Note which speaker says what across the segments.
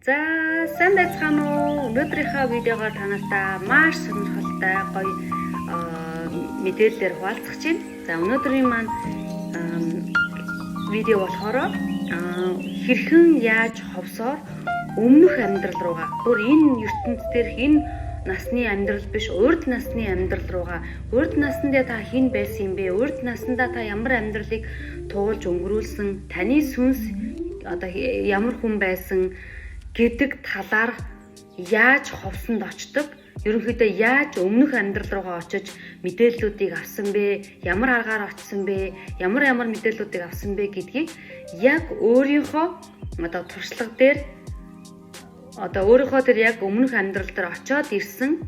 Speaker 1: За, сайн байцгаана уу? Өнөөдрийнхөө видеогоор та нартай маш сонирхолтой гоё мэдээллээр хуваалцах чинь. За, өнөөдрийн маань видео болохоор хэрхэн яаж ховсоор өмнөх амьдрал руугаа, бүр энэ ертөнц дээрх энэ насны амьдрал биш, урд насны амьдрал руугаа, урд насндаа та хэн байсан юм бэ? Урд насндаа та ямар амьдралыг туулж өнгөрүүлсэн? Таны сүнс одоо ямар хүн байсан гэдэг талаар яаж ховсонд очдог? Ерөнхийдөө яаж өмнөх амьдрал руугаа очиж мэдээллүүдийг авсан бэ? Ямар аргаар очсон бэ? Ямар ямар мэдээллүүдийг авсан бэ гэдгийг яг өөрийнхөө одоо туршлага дээр, одоо өөрийнхөө тэр яг өмнөх амьдрал дээр очиод ирсэн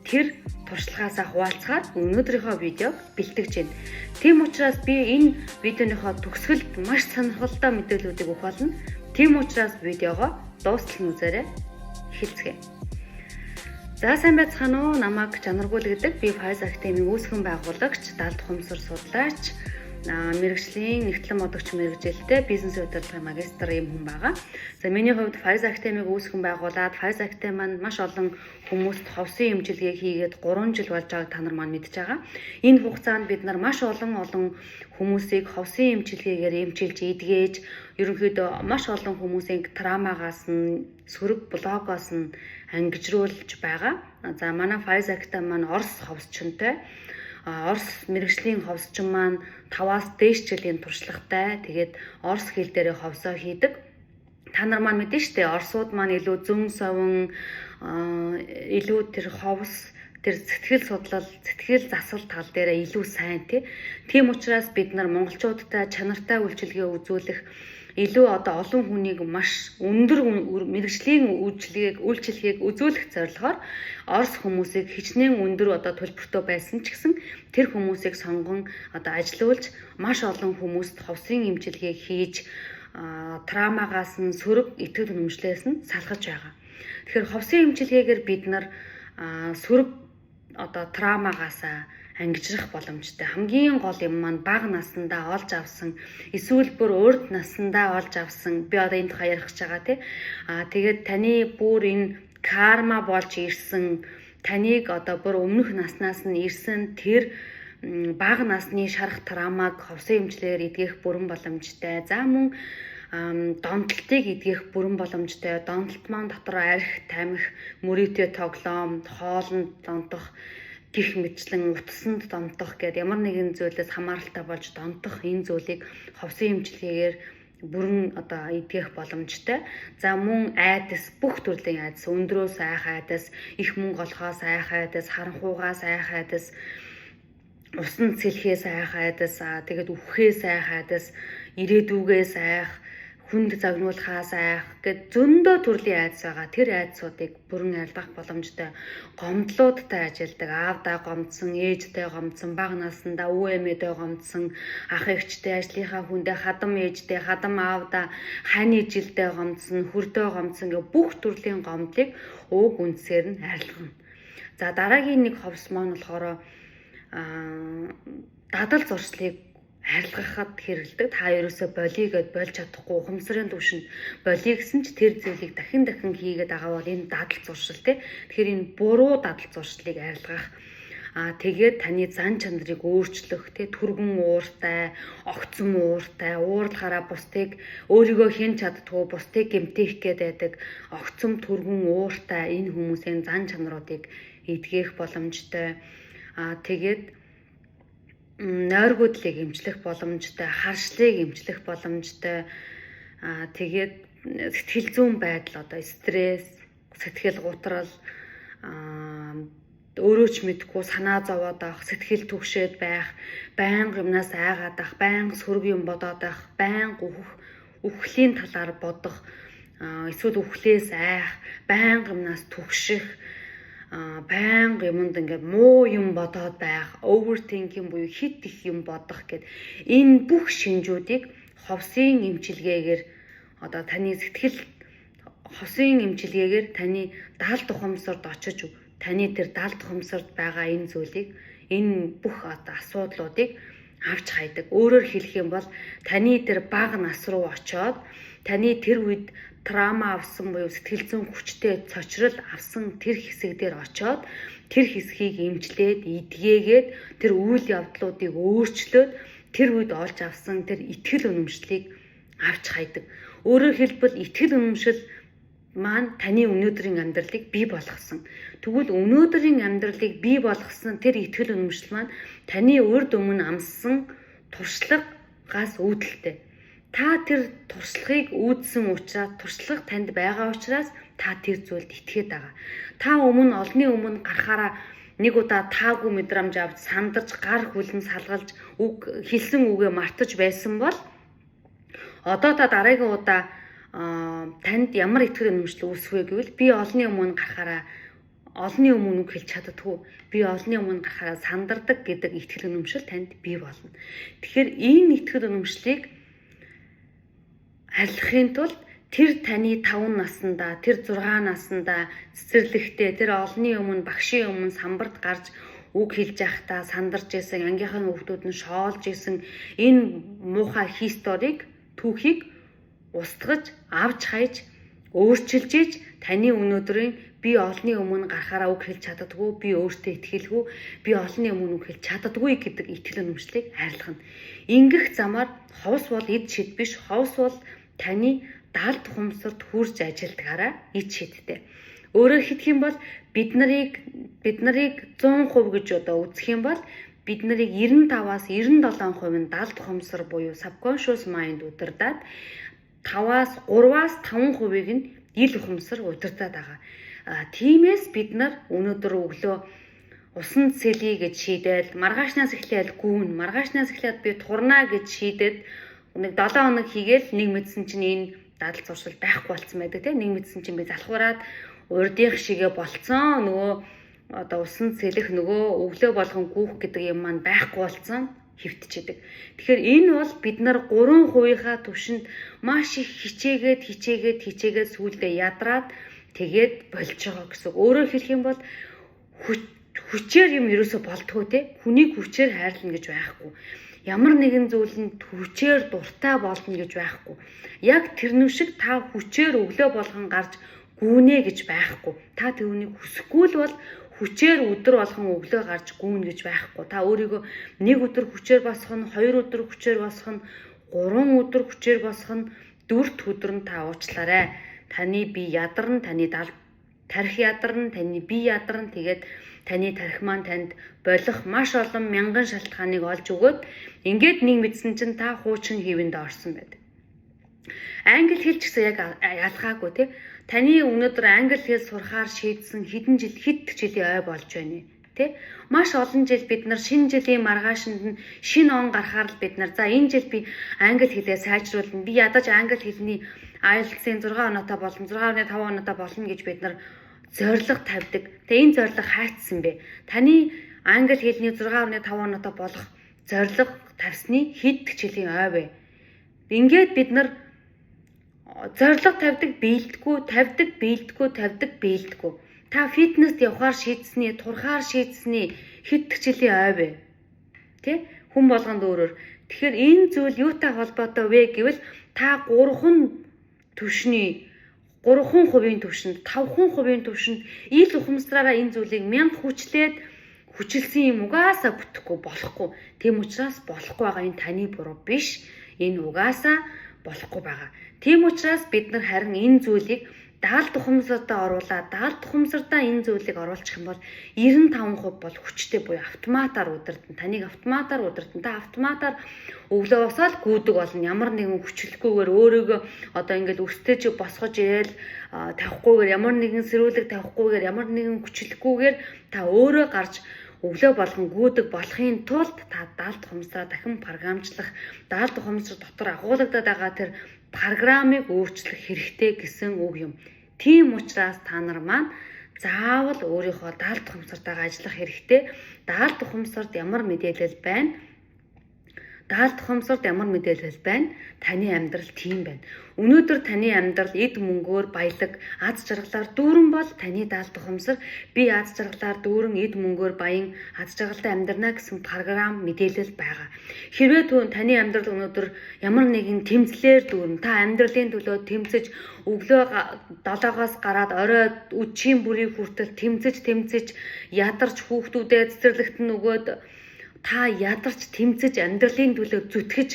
Speaker 1: тэр туршлагаасаа хуваалцахаар өнөөдрийнхөө видеог бэлтгэж байна. Тийм учраас би энэ видеоныхоо төгсгөлд маш сонирхолтой мэдээллүүдийг өгөх болно. Тийм учраас видеогоо дуустал нь үзээрэй. Эхэлцгээе. За, сайн байцгаана уу? Намайг Чанаргүйл гэдэг. Би Faiz Academy-ийн үүсгэн байгуулагч, далд ухамсар судлаач, мэргэжлийн нягтлан бодогч мэргэжилтэй, бизнес удирдлагын магистр юм хүн байгаа. За, миний хувьд Faiz Academy-г үүсгэн байгуулад, Faiz Academy маань маш олон хүмүүст ховсын эмчилгээ хийгээд 3 жил болж байгааг та нар маань мэдж байгаа. Энэ хугацаанд бид нар маш олон олон хүмүүсийг ховсын эмчилгээгээр эмчилж, эдгэж, ерөнхийдөө маш олон хүмүүсийн травмагаас нь, сөрөг блокоос нь ангижруулж байгаа. За, манай Faiz Academy маань Орос ховсчонтой. Орос мэргэжлийн ховсчин маань 5-аас дээш жилийн туршлагатай. Тэгээд орос хэл дээрээ ховсоо хийдэг. Та нар маань мэднэ штэ, орсууд маань илүү зөн совин, илүү тэр ховс, тэр сэтгэл судлал, сэтгэл засал тал дээрээ илүү сайн, тий. Тийм учраас бид нар монголчуудтай чанартай үйлчилгээ үзүүлэх, илүү одоо олон хүнийг маш өндөр мэргэжлийн үйлчилгээг үзүүлэх зорилгоор Орос хүмүүсийг хичнээн өндөр одоо төлбөртэй байсан ч гэсэн тэр хүмүүсийг сонгон одоо ажилуулж, маш олон хүмүүст ховсын эмчилгээ хийж, травмагаас нь, сөрөг итгэл үнэмшлээс нь салгаж байгаа. Тэгэхээр ховсын эмчилгээгээр бид нар сөрөг одоо травмагаас ангижрах боломжтой. Хамгийн гол юм маань бага насндаа олж авсан, эсвэл бүр урд насндаа олж авсан, би одоо энэ тухай ярих гэж байгаа, тий. Тэгээд таны бүр энэ карма болж ирсэн, таныг одоо бүр өмнөх наснаас нь ирсэн тэр бага насны шарах травмаг ховсын эмчилгээгээр эдгэх бүрэн боломжтой. За, мөн донтолтыг эдгэх бүрэн боломжтой. Донтолт маань дотор арх, тамхи, мөрийтэй тоглоом, хоолнд донтох гэх мэтчилэн, утсанд донтох гээд ямар нэгэн зүйлээс хамааралтай болж донтох энэ зүйлийг ховсын эмчилгээгээр бүрэн одоо эдгэх боломжтой. За, мөн айдас, бүх төрлийн айдас, өндрөөс айх айдас, их мөнгө олохоос айх айдас, харанхуугаас айх айдас, усан цэлхээс айх айдас, тэгээд үхэхээс айх айдас, ирээдүгээс айх, хүнд загнуулахаас айх гээд зөндөө төрлийн айдас байгаа. Тэр айдсуудыг бүрэн арилгах боломжтой. Гомдлуудтай ажилладаг. Аавдаа гомдсон, ээжтэй гомдсон, бага насндаа өвөө эмээдээ гомдсон, ах эгчтэй, ажлынхаа хүндээ, хадам ээжтэй, хадам аавдаа, хань ижилдээ гомдсон, хөрдөө гомдсон гэх бүх төрлийн гомдлыг уг үндсээр нь арилгана. За, дараагийн нэг ховс маань болохоор дадал зуршлыг арилгахад хэрэглэдэг. Та ерөөсөө болиё гээд болж чадахгүй, ухамсарын түвшинд болиё гэсэн ч тэр зүйлийг дахин дахин хийгээд байгаа бол энэ дадал зуршил, тий. Тэгэхээр энэ буруу дадал зуршлыг арилгах, тэгээд таны зан чанарыг өөрчлөх, тий, түргэн ууртай, огцом ууртай, уурлахаараа бусдыг, өөрийгөө хэн чаддгүй, бусдыг гэмтэх гээд байдаг огцом түргэн ууртай энэ хүмүүсийн зан чанаруудыг эдгэх боломжтой. Тэгээд нойргуудлыг эмчлэх боломжтой, харшлыг эмчлэх боломжтой. Тэгээд сэтгэл зүйн байдал, одоо стресс, сэтгэл гутрал, өөрөө ч мэдэхгүй санаа зовоод байх, сэтгэл түгшээд байх, байнга юмнаас айгаад байх, байнга сөрөг юм бодоод байх, байнга үхлийн талаар бодох, эсвэл үхлээс айх, байнга юмнаас түгших, байнга юмд ингээд муу юм бодоод байх, overthinking буюу хэт их юм бодох гээд энэ бүх шинжүүдийг ховсын эмчилгээгээр, одоо таны сэтгэл ховсын эмчилгээгээр таны далд ухамсарт очиж, таны тэр далд ухамсарт байгаа энэ зүйлийг, энэ бүх одоо асуудлуудыг авч хайдаг. Өөрөөр хэлэх юм бол таны тэр бага нас руу очоод таны тэр үед трама авсан буюу сэтгэл зүйн хүчтэй цочрол авсан тэр хэсэг дээр очоод тэр хэсгийг эмчлээд, эдгээгээд, тэр үйл явдлуудыг өөрчлөөд тэр үед олж авсан тэр итгэл үнэмшлийг авч хайдаг. Өөрөөр хэлбэл итгэл үнэмшил маань таны өнөөдрийн амьдралыг бий болгосон. Тэгвэл өнөөдрийн амьдралыг бий болгосон тэр итгэл үнэмшил маань таны урд өмнө амссан туршлагаас үүдэлтэй. Та тэр туршлагыг үүдсэн учраас, туршлага танд байгаа учраас та тэр зүйлд итгээд байгаа. Та өмнө олонний өмнө гарахаараа нэг удаа таагүй мэдрэмж авч сандарч, гар хүлэн салгалж, үг хэлсэн үгээ мартаж байсан бол одоо та дараагийн удаа танд ямар итгэл үнэмшил үүсэх вэ гэвэл би олонний өмнө гарахаараа олонний өмнө үг хэлж чаддаггүй, би олонний өмнө гарахаараа сандардаг гэдэг итгэл үнэмшил танд бий болно. Тэгэхээр энэ итгэл үнэмшлийг арилгахын тулд тэр таны 5 наснда, тэр 6 наснда цэцэрлэгтээ тэр олонний өмнө, багшийн өмнө самбарт гарч үг хэлж байхдаа сандарч исэн, ангийнхаа хүүхдүүд нь шоолж исэн энэ муухай history-г, түүхийг устгаж, авч хайж, өөрчилж иж таны өнөөдрийн би олонний өмнө гарахаараа үг хэлж чаддаггүй, би өөртөө итгэлгүй, би олонний өмнө үг хэлж чаддаггүй гэдэг итгэл үнэмшлийг арилгана. Ингэх замаар ховс бол эд шид биш, ховс бол таны далд ухамсарт хүрж ажилдгаараа эд шидтэй. Өөрөөр хэлэх юм бол бид нарыг 100% гэж одоо үзэх юм бол бид нарыг 95-аас 97% нь далд ухамсар буюу subconscious mind удирдаад 5-аас 3-аас 5%-ийг нь ил ухамсар удирдаад байгаа. Тиймээс бид нар өнөөдөр өглөө усанд сэлье гэж шийдэл, маргаашнаас эхлээл гүүн, маргаашнаас эхлээд би турнаа гэж шийдээд нэг 7 хоног хийгээл нэг мэдсэн чинь энэ дадал зуршил байхгүй болцсон байдаг, тийм. Нэг мэдсэн чинь би залхуураад урдынх шигээ болцсон, нөгөө одоо усанд сэлэх, нөгөө өглөө болгон гүүх гэдэг юм маань байхгүй болцсон, хэвтчихэдэг. Тэгэхээр энэ бол бид нар 3%-ийнхаа түвшинд маш их хичээгээд, хичээгээд, хичээгээд сүүлдээ ядраад тэгээд болж байгаа гэсэн. Өөрөөр хэлэх юм бол хүчээр юм ерөөсө болдгоо те. Хүнийг хүчээр хайрлана гэж байхгүй. Ямар нэгэн зүйлэнд хүчээр дуртай болно гэж байхгүй. Яг тэрнүү шиг та хүчээр өглөө болгон гарч гүүнэ гэж байхгүй. Та түүнийг хүсэхгүй л бол хүчээр өдөр болгон өглөө гарч гүүнэ гэж байхгүй. Та өөрийгөө нэг өдөр хүчээр босгох нь, хоёр өдөр хүчээр босгох нь, гурван өдөр хүчээр босгох нь, дөрөвт өдөр нь та уучлаарай. Таны бие ядарна, таны дал тархи ядарна, таны бие ядарна. Тэгээд таны тархи маань танд болох маш олон мянган шалтгааныг олж өгөөд ингээд нэг мэдсэн чинь та хуучин хэвэнд орсон байдаг. Англи хэл ч гэсэн яг ялгаагүй тий. Таны өнөөдөр англи хэл сурахаар шийдсэн хэдэн жил, хэд жилийн ой болж байна тий. Маш олон жил бид нар шинэ жилийн маргаашинд нь шинэ он гарахаар л бид нар за энэ жил би англи хэлээ сайжруулна. Би ядаж англи хэлний IELTS-ийн 6 оноотой болно, 6.5 оноотой болно гэж бид нар зорилго тавьдаг. Тэгээ энэ зорилго хаайтсан бэ? Таны англи хэлний 6.5 оноотой болох зорилго тавьсны хэд жилийн ой вэ? Ингээд бид нар зорилго тавьдаг, биелдэггүй, тавьдаг, биелдэггүй, тавьдаг, биелдэггүй. Та фитнест явахаар шийдсэний, турхаар шийдсэний хэд жилийн ой вэ? Тэ? Хүн болгонд өөрөөр. Тэгэхээр энэ зүйл юутай холбоотой вэ гэвэл та 3 түвшний 3% түвшинд, 5% түвшинд ил ухамсараараа энэ зүйлийг мянга хүчлээд хүчилсэн юм угаасаа бүтэхгүй, болохгүй. Тийм учраас болохгүй байгаа энэ таны буруу биш. Энэ угаасаа болохгүй байгаа. Тийм учраас бид нар харин энэ зүйлийг даалт ухамсартаа оруулаад, даалт ухамсартаа энэ зүйлийг оруулчих юм бол 95% бол хүчтэй буюу автоматар удирдана. Таныг автоматар удирдана. Та автоматар өглөө босоод гүйдэг болно. Ямар нэгэн хүчлэхгүйгээр өөрийгөө одоо ингээл өстөж босгож ирээл тавихгүйгээр, ямар нэгэн сэрүүлэг тавихгүйгээр, ямар нэгэн хүчлэхгүйгээр та өөрөө гарч өглөө болгон гүйдэг болохын тулд та даалт ухамсараа дахин програмчлах, даалт ухамсар дотор агуулгадаад байгаа тэр программыг өөрчлөх хэрэгтэй гэсэн үг юм. Тийм учраас та нар маань заавал өөрийнхөө даалт ухамсартайгаа ажиллах хэрэгтэй. Даалт ухамсарт ямар мэдээлэл байна? Даалт ухамсарт ямар мэдээлэл байна? Таны амьдрал тийм байна. Өнөөдөр таны амьдрал эд мөнгөөр баялаг, аз жаргалаар дүүрэн бол таны даалт ухамсар би аз жаргалаар дүүрэн, эд мөнгөөр баян, аз жаргалтай амьдрна гэсэн програм мэдээлэл байгаа. Хэрвээ таны амьдрал өнөөдөр ямар нэгэн тэмцлээр дүүрэн, та амьдралын төлөө тэмцэж, өглөө 7-оос гараад орой үдшийн бүрийг хүртэл тэмцэж ядарч хүүхдүүдэд цэцэрлэгт нь өгөөд та ядарч тэмцэж амьдралын төлөө зүтгэж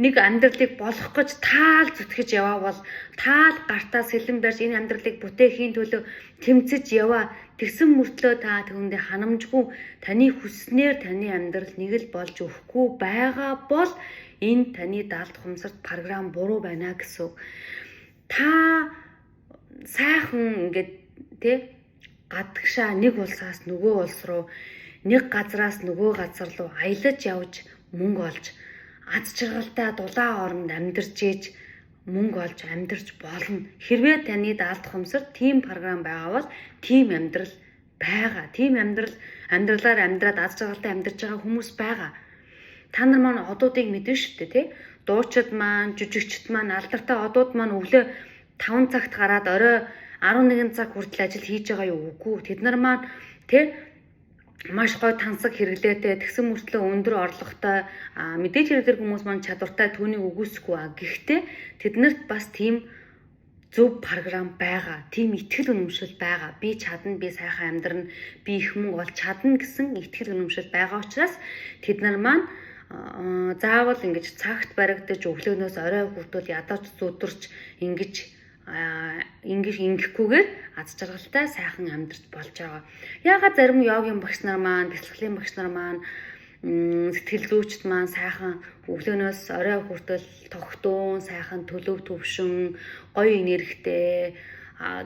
Speaker 1: нэг амьдралыг болох гэж таал зүтгэж яваа бол таал гартаа сэлэн барьж энэ амьдралыг бүтээхийн төлөө тэмцэж яваа тэгсэн мөртлөө та түүндээ ханамжгүй таны хүснээр таны амьдрал нэг л болж өгөхгүй байгаа бол энэ таны даалт ухамсарт програм буруу байна гэсэн үг. Та сайхан ингээд тэ гадагшаа нэг улсаас нөгөө улс руу, нэг газраас нөгөө газар руу аялаж явж мөнгө олж аз жаргалтай дулаан оронд амьдарч ээж мөнгө олж амьдарч болно. Хэрвээ таны даалт ухамсар тийм програм байгаа бол тийм амьдрал байгаа. Тийм амьдралаар амьдраад аз жаргалтай амьдарч байгаа хүмүүс байгаа. Та нар маань одуудыг мэднэ шүү дээ, тий? Дуучид маань, жүжигчд маань, алдартай одууд маань өглөө 5 цагт гараад орой 11 цаг хүртэл ажил хийж байгаа юу? Үгүй. Тэд нар маань тий маш гой тансаг хэрэглээтэй, тэгсэн мөртлөө өндөр орлоготой, мэдээж хэрэг тэр хүмүүс маань чадвартай, түүнийг үгүйсэхгүй. Гэхдээ тэднэрт бас тийм зөв програм байгаа, тийм итгэл үнэмшил байгаа. Би чадна, би сайхан амьдрна, би их мөнгө олж чадна гэсэн итгэл үнэмшил байгаа учраас тэд нар маань заавал ингэж цагт баригдаж өглөөнөөс орой хүртэл ядарч зүдэрч ингэж ингэхгүйгээр аз жаргалтай сайхан амьдарч болж байгаа. Яагаад зарим йогийн багш нар маань, бяцлаглалын багш нар маань, сэтгэл зүйчд маань сайхан өглөөнөөс орой хүртэл тогтун, сайхан төлөв төвшин, гоё энергитэй,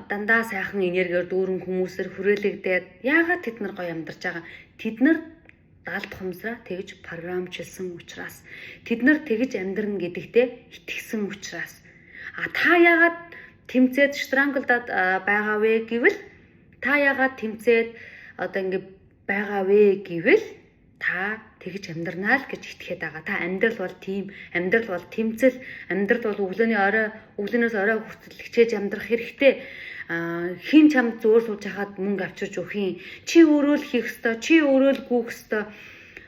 Speaker 1: дандаа сайхан энергиэр дүүрэн хүмүүсээр хүрээлэгдээд яагаад тэд нар гоё амьдарч байгаа? Тэд нар даалт ухамсараа тэгж програмчилсан учраас, тэд нар тэгж амьдрна гэдэгтээ итгэсэн учраас. А та яагаад тэмцээд штранглдад байгаа вэ гэвэл, та яагаад тэмцээд одоо ингэ байгаа вэ гэвэл та тэгж амьдрнаа л гэж итгээд байгаа. Та амьдрал бол тийм, амьдрал бол тэмцэл, амьдрал бол өглөөнөөс орой хүртэл хичээж амьдрах хэрэгтэй. Хин чамд зөөр сууж хахад мөнгө авчирч өгөх юм. Чи өөрөө л хийх ёстой, чи өөрөө л гүйх ёстой.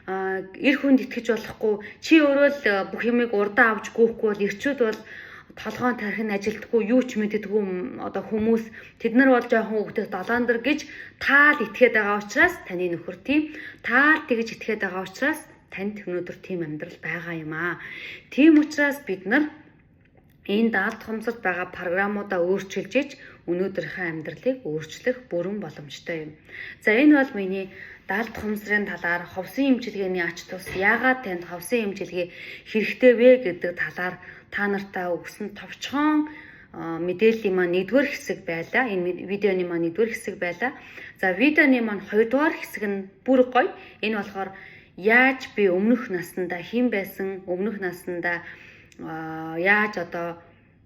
Speaker 1: Эр хүнд итгэж болохгүй. Чи өөрөө л бүх юмыг урдаа авч гүйхгүй бол эрчүүд бол толгоон тархин ажилтгүй, юу ч мэддэггүй одоо хүмүүс, тэд нар бол жоохон хүүхдээс долоон дэр гэж таал итгээд байгаа учраас таны нөхөр тийм, таал тэгж итгээд байгаа учраас танд өнөөдөр тийм амьдрал байгаа юм аа. Тийм учраас бид нар энэ даалт ухамсарт байгаа програмуудаа өөрчилж иж өнөөдрийнхөө амьдралыг өөрчлөх бүрэн боломжтой юм. За энэ бол миний даалт ухамсарын талаар, ховсын эмчилгээний ач тус, яагаад танд ховсын эмчилгээ хэрэгтэй вэ гэдэг талаар та нартаа өгсөн товчхон мэдээллийн маань нэгдүгээр хэсэг байлаа. Энэ видеоны маань нэгдүгээр хэсэг байлаа. За видеоны маань хоёрдугаар хэсэг нь бүр гоё. Энэ болохоор яаж би өмнөх наснда хэн байсан, өмнөх наснда яаж одоо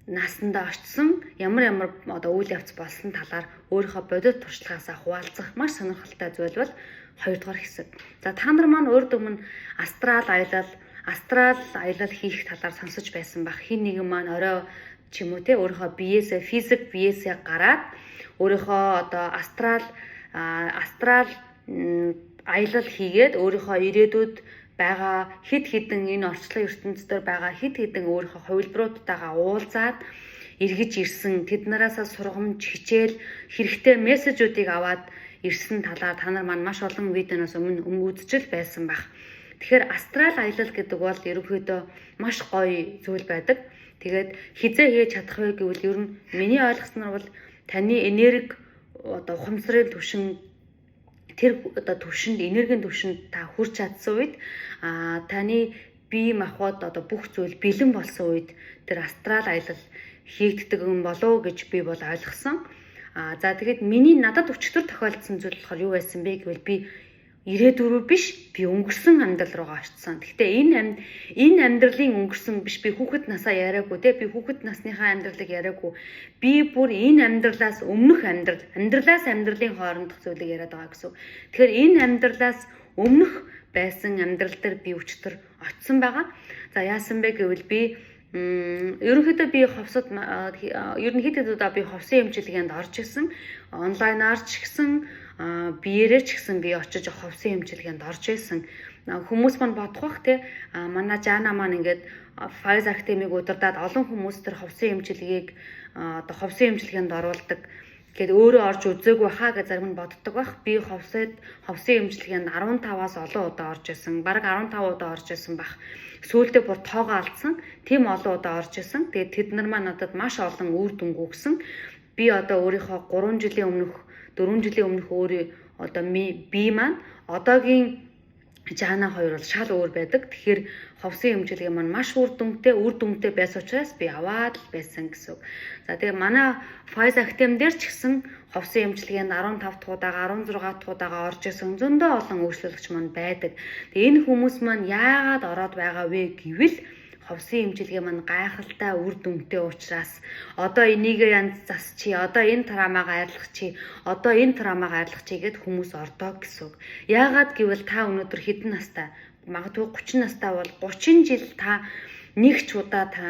Speaker 1: насандаа очсон, ямар одоо үйл явц болсон талаар өөрийнхөө бодит туршлагаасаа хуваалцах маш сонирхолтой зүйл бол хоёрдугаар хэсэг. За та нар маань урд өмнө астрал аялал хийх талаар сонсож байсан байх. Хин нэгэн маань орой ч юм уу те өөрийнхөө биесээ, физик биесээ гараад өөрийнхөө одоо астрал аялал хийгээд өөрийнхөө ирээдүйд байгаа хэд хэдэн энэ орчлон ертөнцийн байгаа хэд хэдэн өөрийнхөө хувилбаруудтайгаа уулзаад эргэж ирсэн, тэд нараасаа сургамж, хичээл, хэрэгтэй мессежүүдийг аваад ирсэн талаар та нар маань маш олон видеоноос өмнө үзчихэл байсан байх. Тэгэхээр астрал аялал гэдэг бол ерөнхийдөө маш гоё зүйл байдаг. Тэгээд хизээ хийж чадах вэ гэвэл ер нь миний ойлгосноор бол таны энерги одоо ухамсарын түвшин, тэр одоо түвшинд, энергийн түвшинд та хүрч чадсан үед, таны бие махбод одоо бүх зүйл бэлэн болсон үед тэр астрал аялал хийгддэг юм болов гэж би бол ойлгосон. За тэгэхэд миний надад өчтөр тохиолдсон зүйл болохоор юу байсан бэ гэвэл би 94 биш, би өнгөрсөн амьдрал руугаа очсон. Гэхдээ энэ амьдралын өнгөрсөн биш, би хүүхэд насаа яриаггүй те, би хүүхэд насныхаа амьдралыг яриаггүй. Би бүр энэ амьдралаас өмнөх амьдрал, амьдралаас амьдралын хоорондох зүйлийг яриад байгаа гэсэн. Тэгэхээр энэ амьдралаас өмнөх байсан амьдрал дээр би өчтөр очисон байгаа. За, яасан бэ гэвэл би ерөнхийдөө би ховсод ер нь хэд хэд удаа би ховсын эмчилгээнд орж исэн. Онлайнаар ч гэсэн, биеэрээ ч гэсэн би очиж ховсын эмчилгээнд орж исэн. Хүмүүс маань бодох бах те, манай Жана маань ингээд Faiz Academy-г удирдаад олон хүмүүс тэр ховсын эмчилгээг, одоо ховсын эмчилгээнд оруулдаг гээд өөрөө орж үзээгүй хаа гэж зарим нь боддог бах. Би ховсын эмчилгээнд 15-аас олон удаа орж исэн. Бараг 15 удаа орж исэн бах. Сүүлдээ бүр тоогоо алдсан. Тийм олон удаа орж исэн. Тэгээд тэд нар маань надад маш олон үр дүн өгсөн. Би одоо өөрийнхөө 3 жилийн өмнөх, 4 жилийн өмнөх өөрөө одоо би маань одоогийн Жана хоёр бол шал өөр байдаг. Тэгэхээр ховсын эмчилгээ маань маш үр дүнтэй байсан учраас би аваад л байсан гэсэн үг. За, тэгээ манай Faiz Academy дээр ч гэсэн ховсын эмчилгээнд 15 дахь удаага, 16 дахь удаага орж исэн зөндөө олон өөрчлөгч маань байдаг. Тэгээ энэ хүмүүс маань яагаад ороод байгаа вэ гэвэл ховсын эмчилгээ маань гайхалтай үр дүнтэй учраас, одоо энийг янз засчи, одоо энэ trauma гаа арилгах чи, одоо энэ trauma гаа арилгах чи гэд хүмүүс ордог гэсэн үг. Яагаад гэвэл та өнөөдөр хэдэн настай, магадгүй 30 настай бол 30 жил та нэг ч удаа та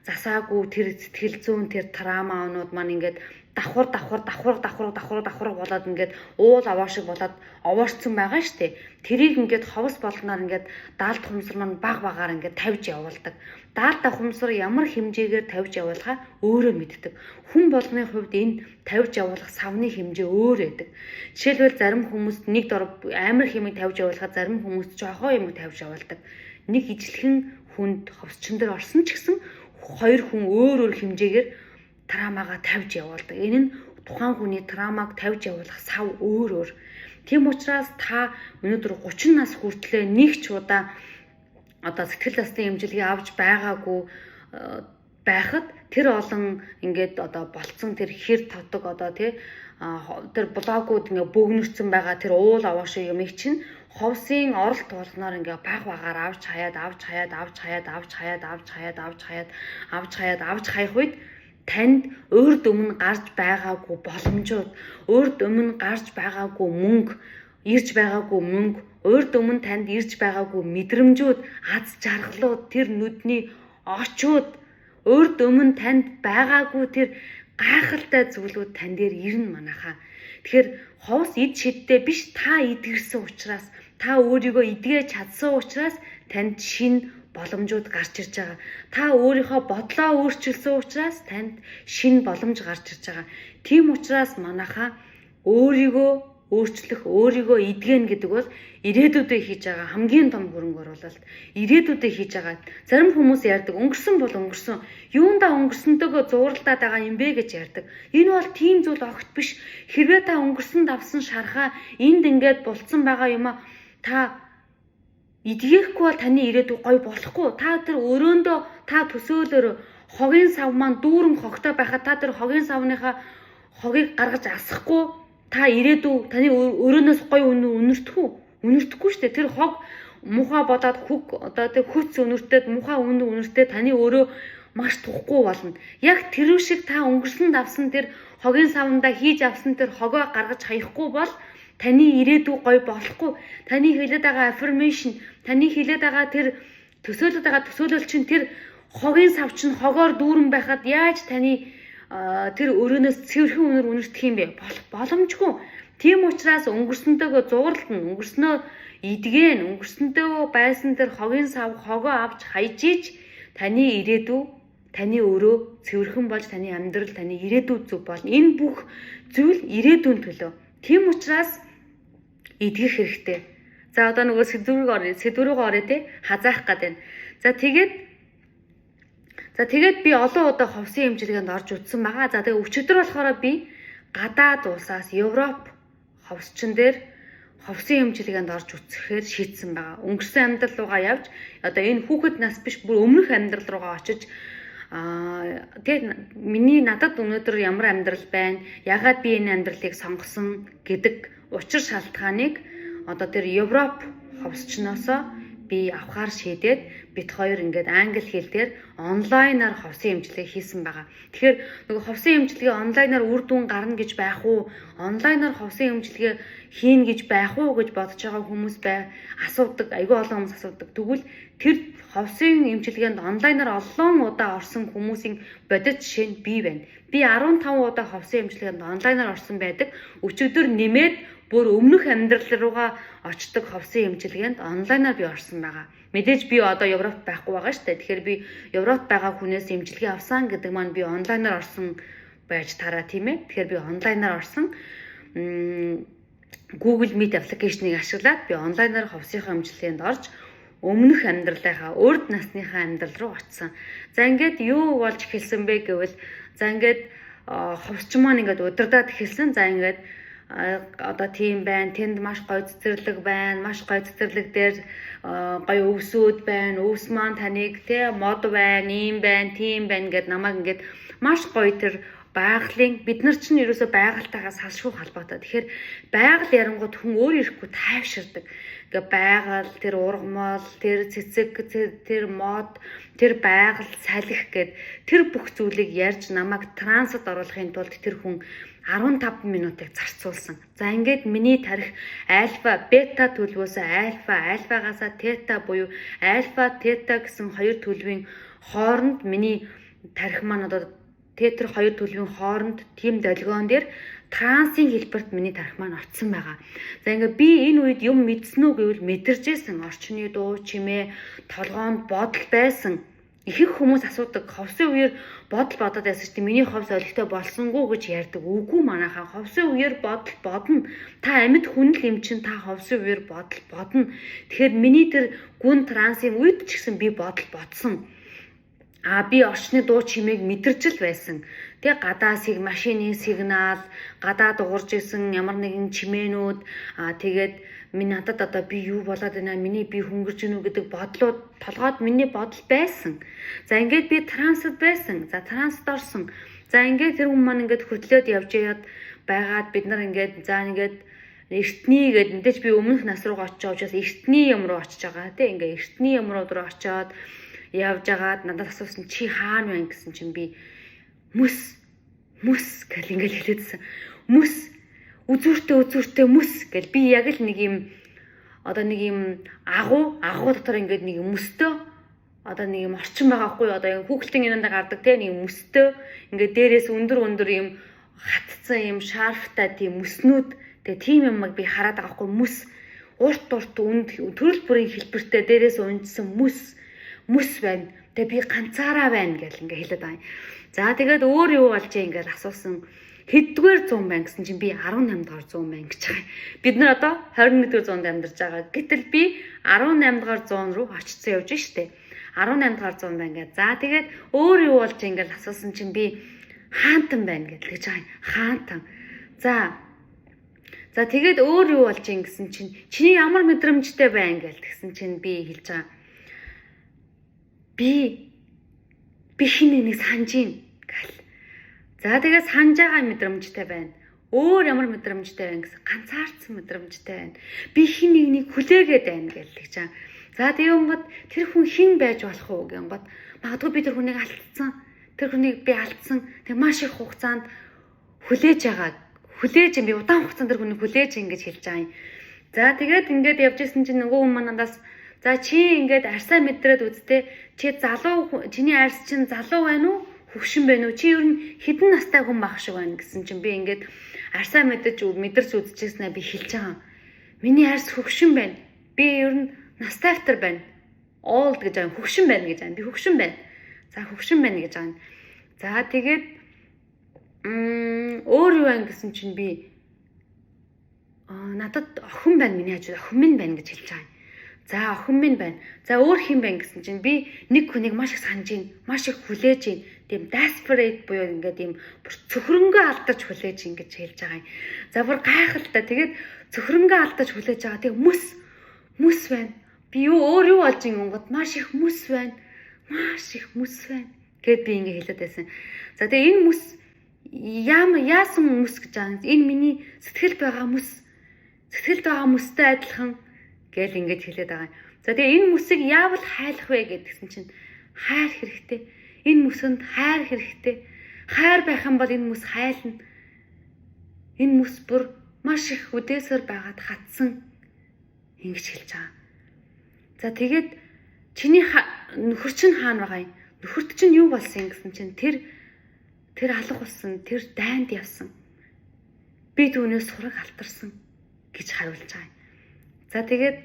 Speaker 1: засаагүй тэр сэтгэл зүйн тэр trauma нууд маань ингээд давхар давхар давхар давхар давхар давхар болоод ингээд уул аваа шиг болоод овоорцсон байгаа штэ. Тэрийг ингээд ховс болгоноор ингээд даалт ухамсар маань баг багаар ингээд тавьж явуулдаг. Даалт ухамсар ямар хэмжээгээр тавьж явуулахаа өөрөө мэддэг. Хүн болгоны хувьд энэ тавьж явуулах савны хэмжээ өөр байдаг. Жишээлбэл, зарим хүмүүст нэг дор амар хэмээг тавьж явуулахад, зарим хүмүүст жоохон юм тавьж явуулдаг. Нэг ижилхэн хүнд ховсчин дээр орсон ч гэсэн хоёр хүн өөр өөр хэмжээгээр trauma гаа тавьж явуулдаг. Энэ нь тухайн хүний trauma г тавьж явуулах сав өөр өөр. Тийм учраас та өнөөдөр 30 нас хүртлээ нэг ч удаа одоо сэтгэл заслын эмчилгээ авч байгаагүй байхад тэр олон ингээд одоо болцсон тэр хэр тотог, одоо тий, тэр блогууд ингээ бөгнөрцөн байгаа тэр уул аваа шиг юмыг чинь ховсын оролт болгоноор ингээ баг багаар авч хаяад, авч хаяад, авч хаяад, авч хаяад, авч хаяад, авч хаяад, авч хаяад, авч хаях үед танд урд өмнө гарч байгаагүй боломжууд, урд өмнө гарч байгаагүй мөнгө, ирж байгаагүй мөнгө, урд өмнө танд ирж байгаагүй мэдрэмжүүд, аз жаргалууд, тэр нүдний очууд, урд өмнө танд байгаагүй тэр гайхалтай зүйлүүд тань дээр ирнэ, манайхаа. Тэгэхээр ховс эд шидтэй биш, та эдгэрсэн учраас, та өөрийгөө эдгэж чадсан учраас танд шинэ боломжууд гарч ирж байгаа. Та өөрийнхөө бодлоо өөрчилсөн учраас танд шинэ боломж гарч ирж байгаа. Тийм учраас манайхаа өөрийгөө өөрчлөх, өөрийгөө эдгэн гэдэг бол ирээдүйдээ хийж байгаа хамгийн том хөрөнгө оруулалт. Ирээдүйдээ хийж байгаа. Зарим хүмүүс ярьдаг, өнгөрсөн бол өнгөрсөн. Юундаа өнгөрсөнтэйгөө зууралдаад байгаа юм бэ гэж ярьдаг. Энэ бол тийм зүйл огт биш. Хэрвээ та өнгөрсөн давсан шархаа, энд ингээд булцсан байгаа юм а та эдгээхгүй бол таны ирээдүй гоё болохгүй. Та тэр өрөөндөө та төсөөлөөр, хогийн сав маань дүүрэн хогтой байхад та тэр хогийн савныхаа хогийг гаргаж асахгүй та ирээдүй таны өрөөнөөс гоё үнэртэх үү? Үнэртэхгүй шүү дээ. Тэр хог муухай болоод хүг, одоо тэр хүч үнэртээд, муухай үнэ үнэртээ таны өрөө маш тухгүй болно. Яг тэр шиг та өнгөрсөн давсан тэр хогийн савндаа хийж авсан тэр хогоо гаргаж хаяхгүй бол таны ирээдүй гоё болохгүй. Таны хэлээд байгаа affirmation, таны хэлээд байгаа тэр төсөөлөд байгаа төсөөлөл чинь тэр хогийн сав чинь хогоор дүүрэн байхад яаж таны тэр өрөөнөөс цэвэрхэн үнэр үнэртэх юм бэ? Болох боломжгүй. Тийм учраас өнгөрсөнтэйгөө зууралтна, өнгөрснөө эдгэн, өнгөрсөнтэйгөө байсан тэр хогийн сав хогоо авч хайж иж таны ирээдүй, таны өрөө цэвэрхэн болж, таны амьдрал, таны ирээдүй зөв болно. Энэ бүх зүйл ирээдүйн төлөө. Тийм учраас эдгэх хэрэгтэй. За, одоо нөгөө сэдвүүрийг орё. Сэдвүүрийг орё те, хазаах гээд байна. За тэгээд би олон удаа ховсын эмчилгээнд орж үзсэн байгаа. За, тэгээ өчигдөр болохоор би гадаад улсаас Европ ховсчин дээр ховсын эмчилгээнд орж үзэхээр шийдсэн байгаа. Өнгөрсөн амьдрал руугаа явж, одоо энэ хүүхэд нас биш, бүр өмнөх амьдрал руугаа очиж, тэгээд миний надад өнөөдөр ямар амьдрал байна? Яагаад би энэ амьдралыг сонгосон гэдэг учир шалтгааныг одоо тэр Европ ховсчноосоо би авахар шийдээд бид хоёр ингээд англи хэл дээр онлайнаар ховсын эмчилгээ хийсэн байгаа. Тэгэхээр нөгөө ховсын эмчилгээ онлайнаар үр дүн гарна гэж байх уу? Онлайнаар ховсын эмчилгээ хийнэ гэж байх уу гэж бодож байгаа хүмүүс бай асуудаг. Айгүй олон хүмүүс асуудаг. Тэгвэл тэр ховсын эмчилгээнд онлайнаар олон удаа орсон хүмүүсийн бодит жишээ нь би байна. Би 15 удаа ховсын эмчилгээнд онлайнаар орсон байдаг. Өчигдөр нэмээд бүр өмнөх амьдрал руугаа очдог ховсын эмчилгээнд онлайнаар би орсон байгаа. Мэдээж би одоо Европт байхгүй байгаа шүү дээ. Тэгэхээр би Европт байгаа хүнээс эмчилгээ авсан гэдэг маань би онлайнаар орсон байж таараа, тийм ээ. Тэгэхээр би онлайнаар орсон. Google Meet application ыг ашиглаад би онлайнаар ховсынхаа эмчилгээнд орж өмнөх амьдралынхаа, урд насныхаа амьдрал руу очсон. За, ингээд юу болж эхэлсэн бэ гэвэл, за, ингээд ховсч маань ингээд удирдаад эхэлсэн. За, ингээд одоо тийм байна. Тэнд маш гоё цэцэрлэг байна. Маш гоё цэцэрлэг дээр гоё өвсүүд байна. Өвс маань таныг те мод байна, ийм байна, тийм байна гэд намайг ингээд маш гоё тэр байгалийн, бид нар чинь ерөөсөө байгальтайгаа салшгүй холбоотой. Тэгэхээр байгаль ярангууд хүн өөр ирэхгүй тайвширдаг. Ингээ байгаль, тэр ургамал, тэр цэцэг, тэр мод, тэр байгаль, салхи гэд тэр бүх зүйлийг ярьж намайг трансад оруулахын тулд тэр хүн 15 минутыг зарцуулсан. За, ингээд миний тархи альфа, бета төлөвөөс альфа, альфагаасаа тета буюу альфа, тета гэсэн хоёр төлөвийн хооронд миний тархи маань одоо тетр хоёр төлөвийн хооронд тийм долгион дээр трансын хэлбэрт миний тархи маань очсон байгаа. За, ингээ би энэ үед юм мэдсэн үү гэвэл мэдэрчээсэн. Орчны дуу чимээ, толгоонд бодол байсан. Ихэнх хүмүүс асуудаг, ховсын үеэр бодол бодоод байсан чинь миний ховс олигтой болсонгүй гэж ярьдаг. Үгүй, манайхаа, ховсын үеэр бодол бодно. Та амьд хүн л юм чинь та ховсын үеэр бодол бодно. Тэгэхээр миний тэр гүн трансын үед ч гэсэн би бодол бодсон. А би орчны дуу чимээг мэдэрч л байсан. Тэгээ гадаа сиг машины сигнал, гадаа дуурж исэн ямар нэгэн чимээнүүд, а тэгээд минь надад одоо би юу болоод байна, миний би хөнгөрч гинүү гэдэг бодлууд толгойд миний бодол байсан. За, ингээд би трансад байсан. За, трансад орсон. За, ингээд тэр хүн маань ингээд хөтлөөд явж яад байгаад бид нар ингээд, за, ингээд эртний гээд мэдээж би өмнөх нас руугаа очиж байгаа учраас эртний юм руу очиж байгаа тий, ингээ эртний юм руу очиод явж агаад надад асуусан, чи хаана байна гэсэн чинь би мөс мөс гэл ингээл хэлээдсэн. Мөс, үзүүртэй үзүүртэй мөс гэл би яг л нэг юм одоо нэг юм агуу агуу дотор ингээд нэг мөстөө одоо нэг юм орчин байгаа хгүй, одоо хүүхэлтийн инээндээ гардаг те, нэг мөстөө ингээд дээрээс өндөр өндөр юм хатцсан юм шарфтай тийм мөснүүд, тэгээ тийм юмыг би хараад байгаа хгүй. Мөс, урт урт үнд төрөл бүрийн хэлбэртэй дээрээс унжсан мөс мөс байна. Тэгээ би ганцаараа байна гэл ингээ хэлээд байгаа юм. За, тэгээд өөр юу болж юм ингээл асуусан. Хэддүгээр зуун байна гэсэн чинь би 18 дугаар зуун байна гэж байгаа. Бид нар одоо 21 дугаар зуунд амьдарч байгаа. Гэтэл би 18 дугаар зуун руу очсон явж штэ. 18 дугаар зуун байна гэдэг. За, тэгээд өөр юу болж ингээл асуусан чинь би хаантан байна гэж гэж байгаа. Хаантан. За, тэгээд өөр юу болж ин гэсэн чинь чиний ямар мэдрэмжтэй байна гэл тэгсэн чинь би хэлж байгаа. Би хин нэг санаж ийн гал. За, тэгээд санаж байгаа мэдрэмжтэй байна. Өөр ямар мэдрэмжтэй байна гэсэн, ганцаардсан мэдрэмжтэй байна. Би хин нэг нэг хүлээгээд байна гэл тэгж байгаа. За, тэгэнгүүт тэр хүн хэн байж болох уу гэнгүүт магадгүй би тэр хүнийг алдсан. Тэр хүнийг би алдсан. Тэг маш их хугацаанд хүлээж байгаа. Хүлээж юм, би удаан хугацаанд тэр хүнийг хүлээж ингэж хэлж байгаа юм. За, тэгээд ингээд явж исэн чинь нөгөө хүн маань надаас, за, чи ингээд арьсаа мэдрээд үзтээ, чи залуу, чиний арьс чинь залуу байна уу? Хөгшин байна уу? Чи ер нь хэдэн настай хүн байх шиг байна гэсэн чинь би ингээд арьсаа мэдэж мэдэрч үзчихснээр би хэлж байгаа. Миний арьс хөгшин байна. Би ер нь настай автар байна. Old гэж байгаа. Хөгшин байна гэж байгаа. Би хөгшин байна. За, хөгшин байна гэж байгаа. За, тэгээд өөр юу байна гэсэн чинь би надад охин байна, миний хажууд охин минь байна гэж хэлж байгаа юм. За, охин минь байна. За, өөр хэн байна гэсэн чинь би нэг хүнийг маш их санаж байна. Маш их хүлээж байна. Тийм desperate буюу ингээд ийм бүр цөхрөнгөө алдаж хүлээж ин гэж хэлж байгаа юм. За, бүр гайхалтай. Тэгээд цөхрөнгөө алдаж хүлээж байгаа. Тэгээ мөс мөс байна. Би юу өөр юу болж ингэнгүүт маш их мөс байна. Маш их мөс байна гэд би ингэ хэлээд байсан. За, тэгээ энэ мөс яасан мөс гэж байгаа. Энэ миний сэтгэлд байгаа мөс. Сэтгэлд байгаа мөстэй адилхан гээл ингэж хэлээд байгаа юм. За, тэгээ энэ мөсийг яавал хайлах вэ гэдгсэн чинь Хайр хэрэгтэй. Энэ мөсөнд хайр хэрэгтэй. Хайр байх юм бол энэ мөс хайлна. Энэ мөс бүр маш их үдээсээр байгаад хатсан, ингэж хэлж байгаа. За, тэгээд чиний нөхөр чинь хаана байгаа юм? Нөхөрт чинь юу болсон гэсэн чинь тэр тэр алга болсон, тэр дайнд явсан. Би түүнээс сураг алтарсан гэж хариулж байгаа юм. За, тэгээд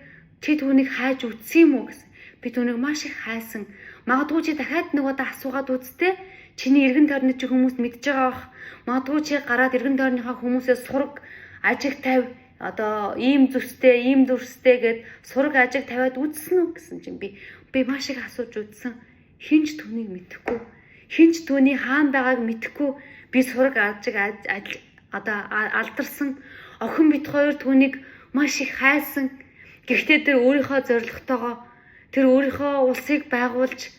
Speaker 1: чи түүнийг хайж үзсэн юм уу гэсэн. Би түүнийг маш их хайсан. Магадгүй чи дахиад нэг удаа асуугаад үзтээ. Чиний эргэн тойрны чи хүмүүс мэдж байгаа бах. Магадгүй чи гараад эргэн тойрныхаа хүмүүсээс сураг ажиг тавь, одоо ийм зүстэй, ийм дүрстэй гэд сураг ажиг тавиад үзсэн үү гэсэн чинь би маш их асууж үзсэн. Хэн ч түүнийг мэдэхгүй. Хэн ч түүний хаана байгааг мэдэхгүй. Би сураг ажиг одоо алдарсан. Охин бид хоёр түүнийг маш их хайсан. Гэхдээ тэр өөрийнхөө зорилготойгоо, тэр өөрийнхөө улсыг байгуулж,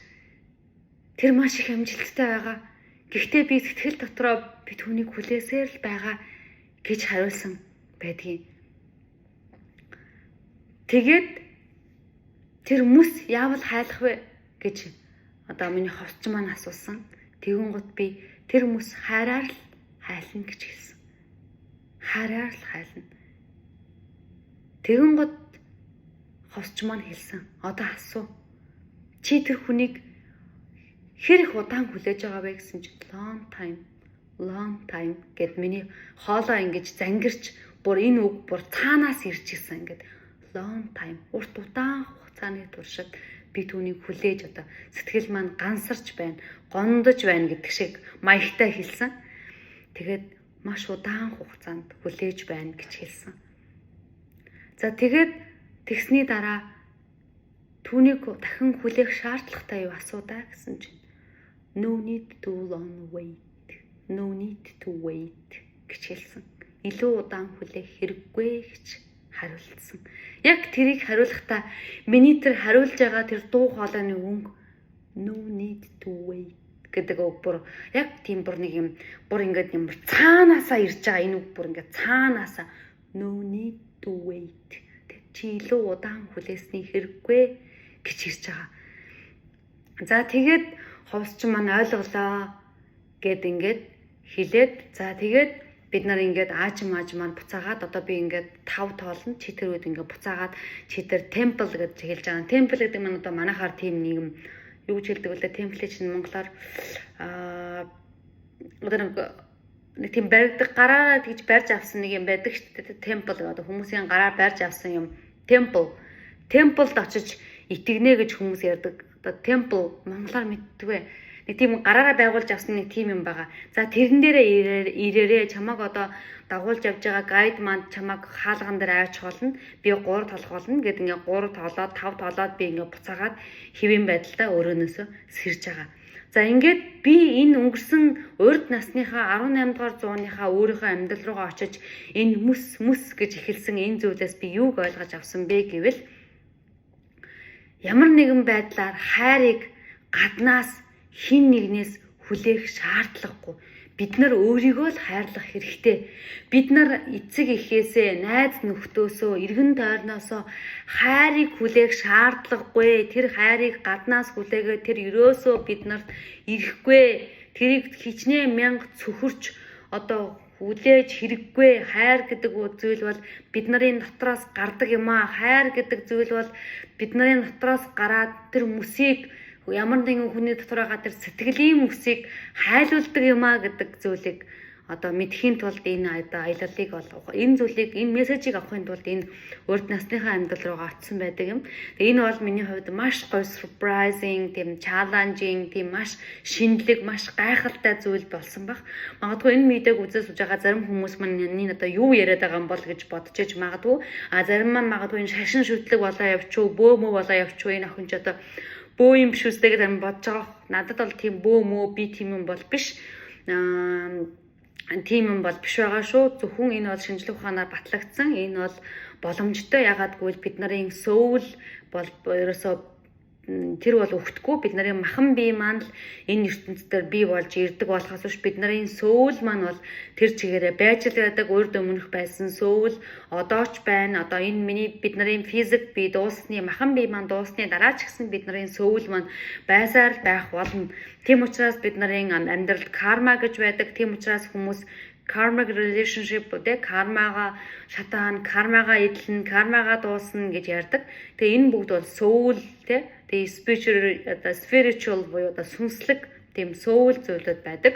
Speaker 1: тэр маш их амжилттай байгаа. Гэхдээ би сэтгэл дотроо би түүнийг хүлээсээр л байгаа гэж хариулсан байдгийг. Тэгээд тэр мэс яавал хайлах вэ гэж одоо миний ховсч маань асуусан. Тэгүн гут би тэр мэс хайраар л хайлна гэж хэлсэн. Хайраар л хайлна. Тэгүн гут ховсч маань хэлсэн. Одоо асуу. Чи тэр хүнийг хэр их удаан хүлээж байгаа вэ гэсэн чинь long time, long time гэд миний хоолой ингэж зангирч, бүр энэ үг бүр цаанаас ирж исэн, ингээд long time, урт удаан хугацааны туршид би түүнийг хүлээж, одоо сэтгэл маань гансарч байна, гондож байна гэдэг шиг маягтай хэлсэн. Тэгээд маш удаан хугацаанд хүлээж байна гэж хэлсэн. За, тэгээд тэгсний дараа түүнийг дахин хүлээх шаардлагатай юу асуудаа гэсэн чинь no need to long wait. No need to wait гэж хэлсэн. Илүү удаан хүлээх хэрэггүй гэж хариулсан. Яг тэрийг хариулахдаа миний тэр хариулж байгаа тэр дуу хоолойны өнгө no need to wait гэдэг үг бүр яг тийм бүр нэг юм бүр ингээд юм бүр цаанаасаа ирж байгаа, энэ үг бүр ингээд цаанаасаа no need to wait, чи илүү удаан хүлээсний хэрэггүй гэж ирж байгаа. За, тэгээд ховсч маань ойлголоо гэд ингээд хэлээд, за, тэгээд бид нар ингээд аажим аажмаар буцаагаад, одоо би ингээд тав тоолно, чи тэр үед ингээд буцаагаад, чи тэр temple гэж хэлж байгаа. Temple гэдэг маань одоо манайхаар тийм нэг юм юу гэж хэлдэг вүлээ, temple чинь монголоор одоо нэг тийм баригдаг, гараараа тэгж барьж авсан нэг юм байдаг шүү дээ. Temple, одоо хүмүүсийн гараар барьж авсан юм. Temple. Temple-д очиж итгэнэ гэж хүмүүс ярьдаг. Одоо temple монголоор мэддэггүй, нэг тийм гараараа байгуулж авсан нэг тийм юм байгаа. За, тэрэн дээрээ ирээрээ, чамааг одоо дагуулж явж байгаа guide маань чамааг хаалган дээр аваачих болно. Би 3 толох болно гэд ингээ 3 тоолоод, 5 тоолоод, би ингээ буцаагаад хэвийн байдалтай өрөөнөөсөө сэрж байгаа. За, ингээд би энэ өнгөрсөн урд насныхаа 18 дугаар зууныхаа өөрийнхөө амьдрал руугаа очиж энэ мэс мэс гэж эхэлсэн энэ зүйлээс би юуг ойлгож авсан бэ гэвэл ямар нэгэн байдлаар хайрыг гаднаас хэн нэгнээс хүлээх шаардлагагүй. Бид нар өөрийгөө л хайрлах хэрэгтэй. Бид нар эцэг эхээсээ, найз нөхдөөсөө, эргэн тойрноосоо хайрыг хүлээх шаардлагагүй. Тэр хайрыг гаднаас хүлээгээ тэр ерөөсөө бид нарт ирэхгүй. Тэрийг хичнээн мянга цөхөрч одоо хүлээж хэрэггүй. Хайр гэдэг зүйл бол бид нарын дотроос гардаг юм аа. Хайр гэдэг зүйл бол бид нарын дотроос гараад тэр мөсийг, ямар нэгэн хүний дотор байгаа тэр сэтгэлийн мөсийг хайлуулдаг юм аа гэдэг зүйлийг одоо мэдэхийн тулд энэ одоо аяллыг бол энэ зүйлийг, энэ мессежийг авахын тулд энэ урд насныхаа амьдрал руугаа очсон байдаг юм. Тэгээ энэ бол миний хувьд маш гоё surprising, тийм challenging, тийм маш шинэлэг, маш гайхалтай зүйл болсон баг. Магадгүй энэ видеог үзээ сууж байгаа зарим хүмүүс маань энэ одоо юу яриад байгаа юм бол гэж бодож иж магадгүй. А зарим маань магадгүй энэ шашин шүтлэг болоо явчих уу, бөө мөө болоо явчих уу, энэ охин ч одоо бөө юм биш үстэй гэж бодож байгаа. Надад бол тийм бөө мөө, би тийм юм бол биш. Тийм юм бол биш байгаа шүү. Зөвхөн энэ бол шинжлэх ухаанаар батлагдсан. Энэ бол боломжтой. Ягаад гэвэл бид нарын soul бол ерөөсөө Тэр бол үхдэггүй. Бид нарын махан бие маань л энэ ертөнц дээр бий болж ирдэг болохоос биш, бид нарын soul маань бол тэр чигээрээ байж л байдаг. Урд өмнөх байсан soul одоо ч байна. Одоо энэ миний, бид нарын физик бие дууссаны, махан бие маань дууссаны дараа ч гэсэн бид нарын soul маань байсаар л байх болно. Тийм учраас бид нарын амьдралд карма гэж байдаг. Тийм учраас хүмүүс karmic relationship тэ, кармага шатаан, кармага эдлэн, кармага дуусна гэж ярьдаг. Тэгээ энэ бүгд бол soul тэ, тэгээ spiritual, одоо spiritual буюу одоо сүнслэг тийм soul зүйлүүд байдаг.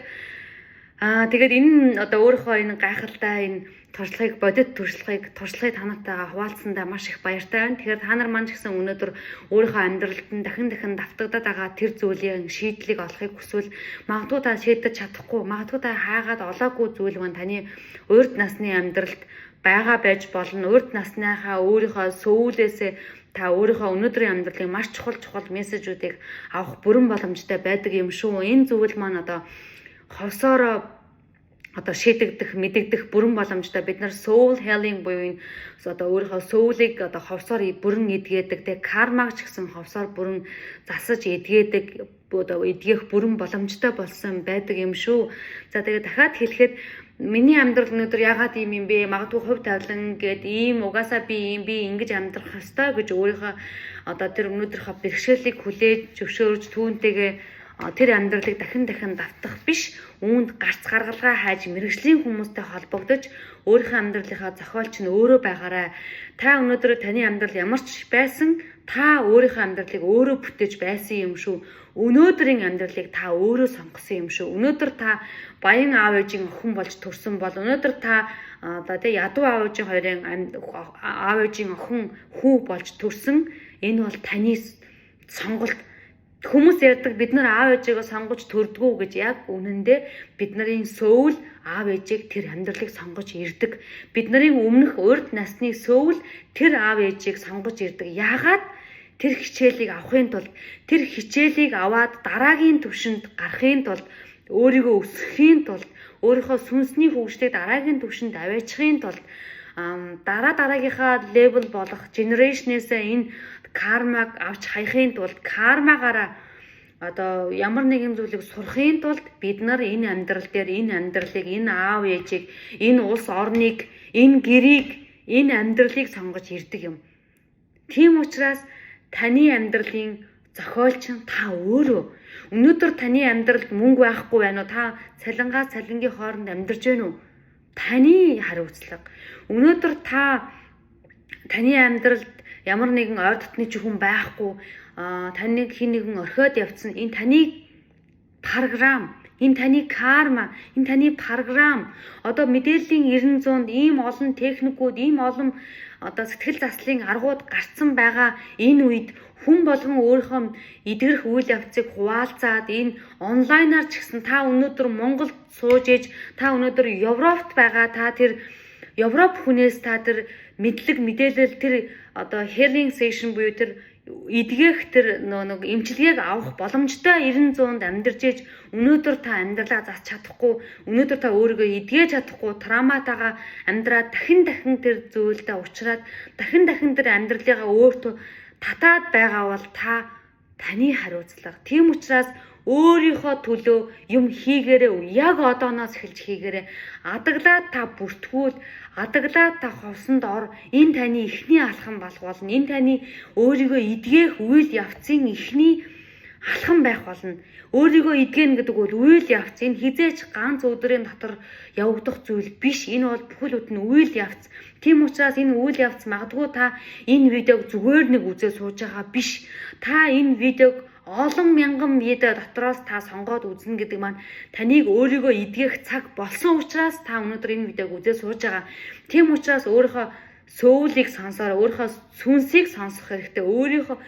Speaker 1: Аа, тэгээд энэ одоо өөрийнхөө энэ гайхалтай энэ туршлагыг, бодит туршлагыг та нартайгаа хуваалцсандаа маш их баяртай байна. Тэгэхээр та нар маань ч гэсэн өнөөдөр өөрийнхөө амьдралд нь дахин дахин давтагдаад байгаа тэр зүйлийн шийдлийг олохыг хүсвэл, магадгүй та шийдэж чадахгүй, магадгүй та хайгаад олоогүй зүйл маань таны урд насны амьдралд байгаа байж болно. Урд насныхаа өөрийнхөө soul ээсээ та өөрийнхөө өнөөдрийн амьдралын маш чухал чухал мессежүүдийг авах бүрэн боломжтой байдаг юм шүү. Энэ зүйл маань одоо ховсоороо одоо шийдэгдэх, мэдэгдэх бүрэн боломжтой. Бид нар soul healing буюу энэ одоо өөрийнхөө soul-ыг одоо ховсоор бүрэн эдгээдэг, тэг кармаг ч гэсэн ховсоор бүрэн засаж эдгээдэг, одоо эдгэх бүрэн боломжтой болсон байдаг юм шүү. За, тэгээд дахиад хэлэхэд миний амьдрал өнөөдөр яагаад ийм юм бэ? Магадгүй хувь тавилан гээд ийм, угаасаа би ийм, би ингэж амьдрах ёстой гэж өөрийнхөө одоо тэр өнөөдрийнхөө бэрхшээлийг хүлээж зөвшөөрж, түүнтэйгээ тэр амьдралыг дахин дахин давтах биш, үүнд гарц гаргалгаа хайж, мэргэжлийн хүмүүстэй холбогдож, өөрийнхөө амьдралынхаа зохиолч нь өөрөө байгаарай. Та өнөөдөр таны амьдрал ямар ч байсан та өөрийнхөө амьдралыг өөрөө бүтээж байсан юм шүү. Өнөөдрийн амьдралыг та өөрөө сонгосон юм шүү. Өнөөдөр та баян аав ээжийн охин болж төрсөн бол, өнөөдөр та одоо тий ядуу аав ээжийн хоёрын аав ээжийн охин хүү болж төрсөн, энэ бол таны сонголт. Хүмүүс ярьдаг, бид нар аав ээжийгээ сонгож төрдгүү гэж. Яг үнэндээ бид нарын soul аав ээжийг, тэр амьдралыг сонгож ирдэг. Бид нарын өмнөх урд насны soul тэр аав ээжийг сонгож ирдэг. Яагаад? Тэр хичээлийг авахын тулд, тэр хичээлийг аваад дараагийн түвшинд гарахын тулд, өөрийгөө өсгөхийн тулд, өөрийнхөө сүнсний хөгжлийг дараагийн түвшинд аваачихын тулд, дараа дараагийнхаа level болох generation-ээс энэ кармаг авч хаяхын тулд, кармагаараа одоо ямар нэгэн зүйлийг сурахын тулд бид нар энэ амьдрал дээр энэ амьдралыг, энэ аав ээжийг, энэ улс орныг, энэ гэрийг, энэ амьдралыг сонгож ирдэг юм. Тийм учраас таны амьдралын зохиолч нь та өөрөө. Өнөөдөр таны амьдралд мөнгө байхгүй байна уу? Та цалингаа цалингийн хооронд амьдарч байна уу? Таны хариуцлага. Өнөөдөр та таны амьдралд ямар нэгэн ойр дотны хүн байхгүй, таныг хэн нэгэн орхиод явцсан, энэ таны програм, энэ таны карма, энэ таны програм. Одоо мэдээллийн 90 100-д ийм олон техникүүд, ийм олон одоо сэтгэл заслын аргууд гарцсан байгаа энэ үед хүн болгон өөрийнхөө эдгэрэх үйл явцыг хуваалцаад, энэ онлайнаар ч гэсэн та өнөөдөр Монголд сууж иж, та өнөөдөр Европт байгаа, та тэр Европ хүнээс та тэр мэдлэг, мэдээлэл, тэр одоо healing session буюу тэр эдгэх тэр нэг эмчилгээг авах боломжтой 90 100-нд амьдарч иж, өнөөдөр та амьдралаа засч чадахгүй, өнөөдөр та өөрийгөө эдгэж чадахгүй, травматайгаа амьдраад, дахин дахин тэр зүйлдээ учраад, дахин дахин тэр амьдралыгаа өөртөө татаад байгаа бол та таны хариуцлага. Тийм учраас өөрийнхөө төлөө юм хийгээрээ, яг одооноос эхэлж хийгээрээ. Адаглаад та бүртгүүл, адаглаад та ховсонд ор. Энэ таны эхний алхам болох болно. Энэ таны өөрийгөө эдгэх үйл явцын эхний алхам байх болно. Өөрийгөө эдгэнэ гэдэг бол үйл явц. Энэ хэзээ ч ганц өдрийн дотор явагдах зүйл биш. Энэ бол бүхэл бүтэн үйл явц. Тийм учраас энэ үйл явц, магадгүй та энэ видеог зүгээр нэг үзээ сууж байгаа биш. Та энэ видеог олон мянган видео дотроос та сонгоод үзнэ гэдэг маань таныг өөрийгөө эдгэх цаг болсон учраас та өнөөдөр энэ видеог үзээ сууж байгаа. Тийм учраас өөрийнхөө soul ыг сонсоор, өөрийнхөө сүнсийг сонсох хэрэгтэй. Өөрийнхөө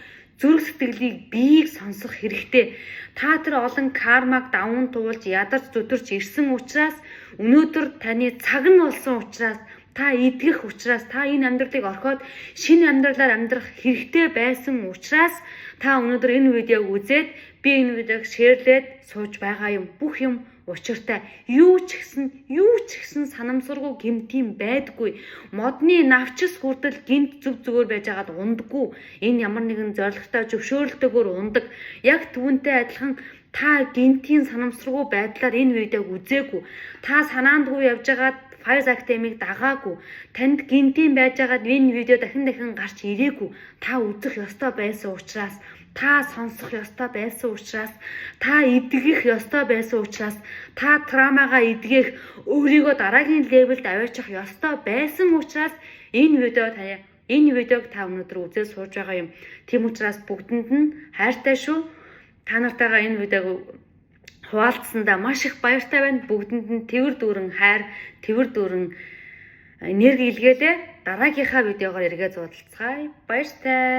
Speaker 1: зүрх сэтгэлийг, биеийг сонсох хэрэгтэй. Та тэр олон кармаг даван туулж, ядарч зүдэрч ирсэн учраас, өнөөдөр таны цаг нь болсон учраас, та эдгэх учраас, та энэ амьдралыг орхиод шинэ амьдралаар амьдрах хэрэгтэй байсан учраас та өнөөдөр энэ видеог үзээд, би энэ видеог share лээд сууж байгаа юм. Бүх юм Учиртай юу ч гэсэн санамсаргүй гэмтийн байдгүй. Модны навчис хүртэл гэмт зүг зүгээр байж байгаад ундаггүй. Энэ ямар нэгэн зорилготой, зөвшөөрөлтөөр ундаг. Яг түүнтэй адилхан та гэнэтийн санамсаргүй байдлаар энэ видеог үзээгүй. Та санаандгүй явж байгаад Fire Academy-г дагаагүй. Танд гэнэтийн байж байгаад энэ видео дахин дахин гарч ирээгүй. Та үзэх ёстой байсан учраас, та сонсох ёстой байсан учраас, та эдгэх ёстой байсан учраас, та trauma гаа эдгэх, өөрийгөө дараагийн level д аваачих ёстой байсан учраас энэ видеог та өнөөдөр үзээд сууж байгаа юм. Тийм учраас бүгдэнд нь хайртай шүү. Та нартайгаа энэ видеог хуваалцсандаа маш их баяртай байна. Бүгдэнд нь тэвэр дүүрэн хайр, тэвэр дүүрэн энерги илгээлээ. Дараагийнхаа видеогоор эргээд уулзацгаая. Баяртай.